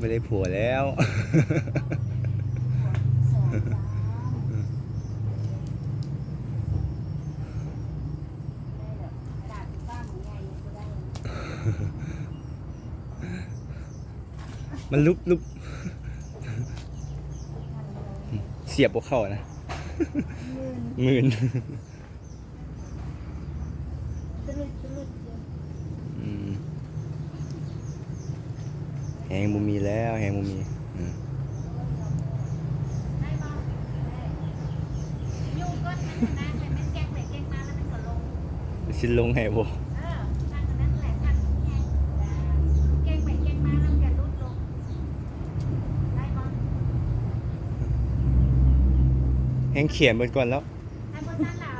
ບໍ່ໄດ້ຜົວແລ້ວ. ມັນຫຼຸບໆ ສຽບບໍ່ເຂົ້ານະ. ມື່ນ ມື່ນ. ອືມ ແຮງບໍ່ມີແລ້ວ ແຮງບໍ່ມີ. ອືມ ຢູ່ກ້ອນມັນນະ ໃຫ້ມັນແກ່ງໄປແກ່ງມາແລ້ວມັນກໍລົງ. ມັນຊິລົງໃຫ້ບໍ່? ເອີ ນັ່ງອັນນັ້ນແຫຼະ ຄັນແຮງແກ່ງໄປແກ່ງມາແລ້ວມັນກໍຫຼຸດລົງ ໄດ້ບໍ່? ແຮງຂຽນເບິ່ງກ່ອນແລ້ວ. ຄັນບໍ່ຊັ້ນລະ